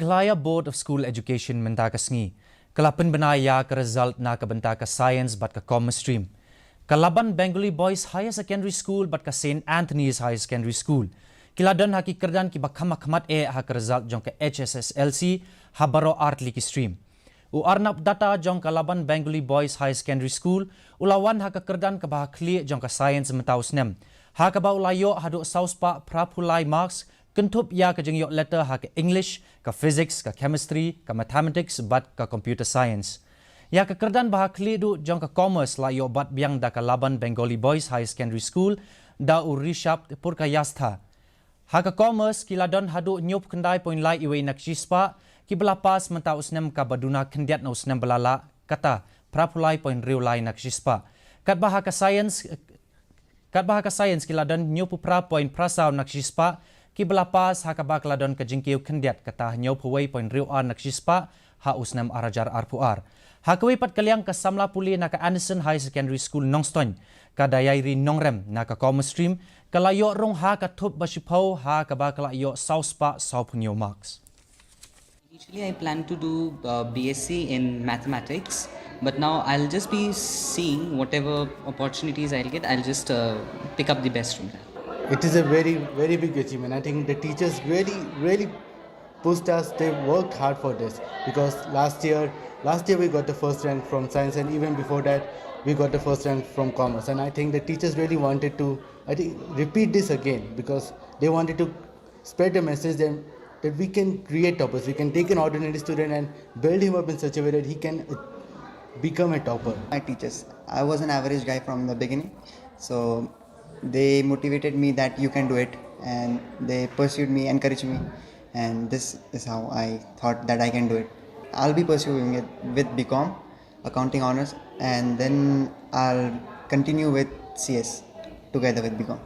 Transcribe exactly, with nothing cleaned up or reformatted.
Meghalaya Board of School Education mynta ka sngi ka la pynbna ïa ka result na ka bynta ka Science bad ka Commerce stream. Ka Laban Bengali Boys Higher Secondary School bad ka St Anthony's Higher Secondary School ki la don ha ki kyrdan kiba kham hakhmat eh ha ka result jong ka H S S L C ha baroh artylli ki stream. U Arnab Datta jong ka Laban Bengali Boys Higher Secondary School u la wan ha ka kyrdan kaba ha khlieh jong ka Science mynta u snem, ha kaba u la ïoh haduh saw spah phra phew lai marks, kynthup ïa ka jingïoh letter ha ka English, ka Physics, ka Chemistry, ka Mathematics bad ka Computer Science. Ïa ka kyrdan ba ha khlieh duh jong ka Commerce la ïoh bat biang da ka Laban Bengali Boys Higher Secondary School da u Rishabh Purkayastha. Ha ka Commerce ki la don haduh hynñiew phew khyndai point lai uwei na ka shispah kiba la pass mynta u snem, kaba duna khyndiat na u snem ba la lah, kata phra phew lai point hynriew lai na ka shispah. Katba ha ka Science, katba ha ka Science ki la don hynñiew phew phra point phra saw na ka shispah kiba la pass, ha kaba ka la don ka jingkiew khyndiat, kata hynñiew phew wei point hynriew ar na ka shispah ha u snem ar hajar arphew ar. Ha kawei pat ka liang, ka samla pule na ka Anderson Higher Secondary School Nongstoiñ, ka Dairy Nongrem, na ka Commerce stream ka la ïoh rung ha ka thup ba shiphew, ha kaba ka la ïoh saw spah saw phew hynñiew marks. Initially, I plan to do uh, B S c in mathematics, but now I'll just be seeing whatever opportunities I'll get, I'll just uh, pick up the best from that. It is a very, very big achievement. I think the teachers really, really pushed us. They worked hard for this because last year, last year we got the first rank from science, and even before that, we got the first rank from commerce. And I think the teachers really wanted to, I think, repeat this again because they wanted to spread the message that, that we can create toppers. We can take an ordinary student and build him up in such a way that he can uh, become a topper. My teachers. I was an average guy from the beginning, so they motivated me that you can do it, and they pursued me, encouraged me, and this is how I thought that I can do it. I'll be pursuing it with B Com, accounting honors, and then I'll continue with C S together with B Com.